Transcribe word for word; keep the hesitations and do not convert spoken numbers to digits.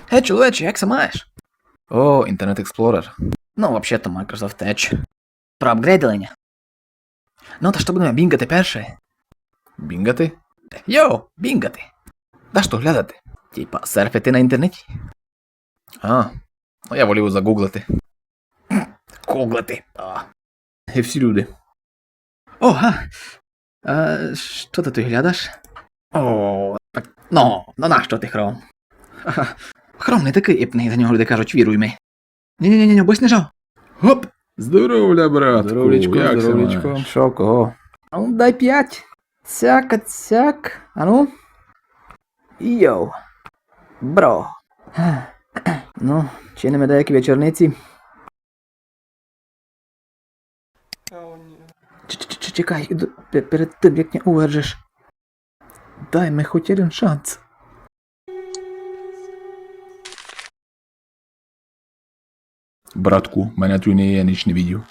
Гей, чоловіче, як ся маєш? О, Internet Explorer. Ну, вообще-то Microsoft Edge. Проапґрейдили ня. Ну, та што будеме біґати перше? Біґати? Йо, біґати. Дашто глядати. Типа, серфити на інтернеті. А, ну я волів загуглити. Гуглити. А. І всі люди. О, га. А, што ты туй глядаш? О, так, ну, ну нашто ти, Хром? Ха-ха. Хром не такый іпный, за нього люди кажуть, віруй ми. Ні-ні-ні, бось не жав. Гоп! Здоровля, братку. Здоровлічко, як ся здоровлічко. Маєш? Што, кого? А ну, дай пять. Цяк, цяк. А ну. Йоу. Бро. Ну, чиниме деякі вечорниці. Ч-ч-ч-, чекай, д-, пе-, перед тым, як ня увержеш. Дай ми хоть єден шанс. Братку, мене туй не є, ніч не видів.